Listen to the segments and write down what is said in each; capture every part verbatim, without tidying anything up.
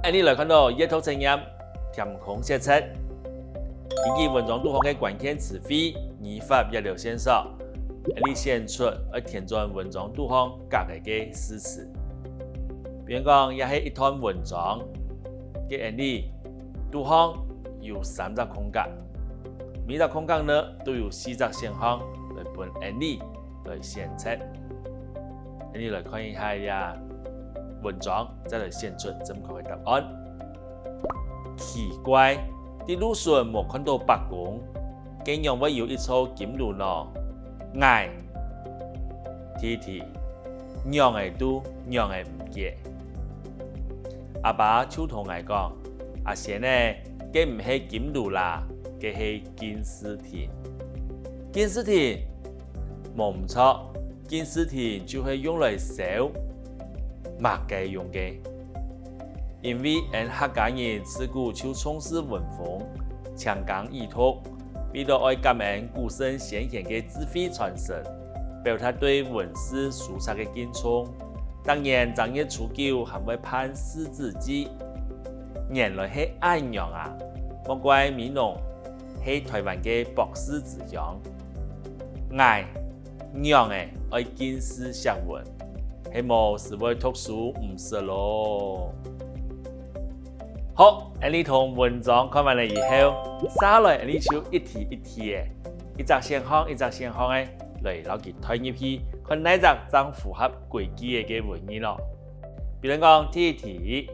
𫣆俚來看著閱讀測驗，填空寫冊。根據文章肚項个關鍵詞彙、語法這兜線索，𫣆俚選出愛填轉文章肚項格仔个字詞。比如講，這係一段文章，該𫣆俚肚項有三隻空格，每隻空格呢都有四隻選項來分𫣆俚來選擇。𫣆俚來看一下這文章，再來選出正確个答案。奇怪，在路脣無看著伯公，該仰會有一座金爐呢？𠊎，第一題，仰仔都仰仔毋解。阿爸就同𠊎講：「阿仙仔，該毋係金爐啦，該係敬字亭。」敬字亭？無毋著，敬字亭就係用來燒麼个用个。因為𫣆客家人自古就重視文風，清耕雨讀，為著愛感恩古聖先賢个智慧傳承，表達對文字書冊个敬重，逐年正月初九還會辦四子祭。原來係恁樣啊！莫怪美濃係臺灣个博士之鄉。𠊎仰仔愛敬字惜文，係無斯會讀書毋識囉。好，𫣆俚同文章看完了以後，續來𫣆俚就一題一題仔，一隻選項一隻選項仔來摎佢代入去，看哪隻正符合規矩个文意囉。比如講第一題，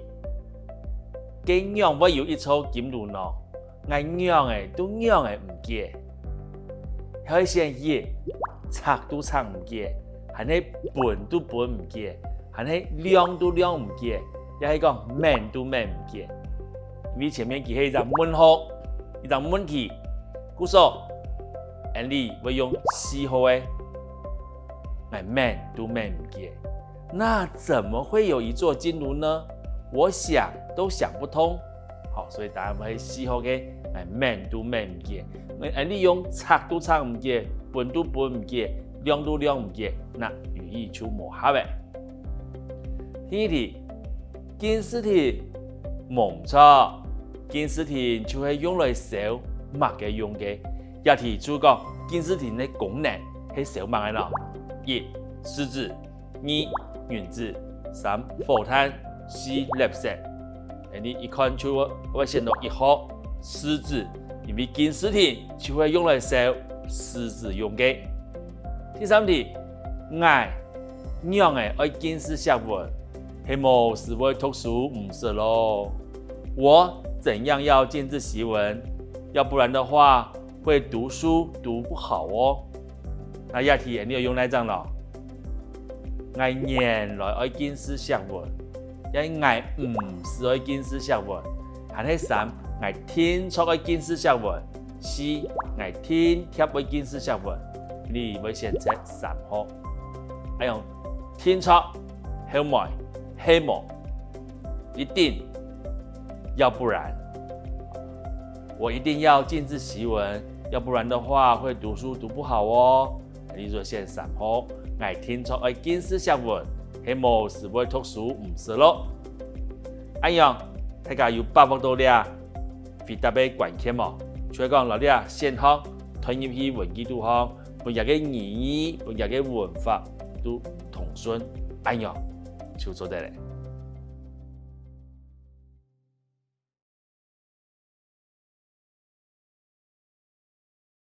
該仰會有一座金爐呢？ 𠊎仰仔都仰仔毋解。係選一，拆都拆毋解，還係分都分毋解，還係量都量毋解，也係講愐都愐毋解。因為前面佢係一隻問號，一隻問題，故所𫣆俚會用四號仔，𠊎愐都愐毋解。那怎麼會有一座金爐呢？我想都想不通。 好，所以答案會係四號个，𠊎愐都愐毋解。𫣆俚用拆都拆毋解，分都分毋解，量都量毋解，那語意就無合仔。第二題，敬字亭，無毋著，敬字亭就係用來燒麼个用个。這題就講敬字亭个功能係燒麼个呢？一，字紙。 二，銀紙，三，火炭，四，垃圾。𫣆俚一看就會選著一號，字紙，因為敬字亭就係用來燒字紙用个。第三題，𠊎仰仔愛敬字惜文，係無斯會讀書毋識囉。我怎樣要敬字惜文？要不然的話， 會讀書讀不好哦。那這題𫣆俚愛用哪隻呢？𠊎原來愛敬字惜文，也𠊎毋斯愛敬字惜文，還係三，𠊎定著愛敬字惜文，四，𠊎定著愛敬字惜文。你會選擇三號。恁樣，定著，後尾，係無，一定，要不然。 我一定要敬字惜文，要不然的話會讀書讀不好哦。例如選三號，𠊎定著愛敬字惜文，係無斯會讀書毋識囉。恁樣，大家有把握著這回答个關鍵無？就係講摎這選項吞入去文句肚項，分佢个語義，分佢个文法都通順，恁樣就做得了。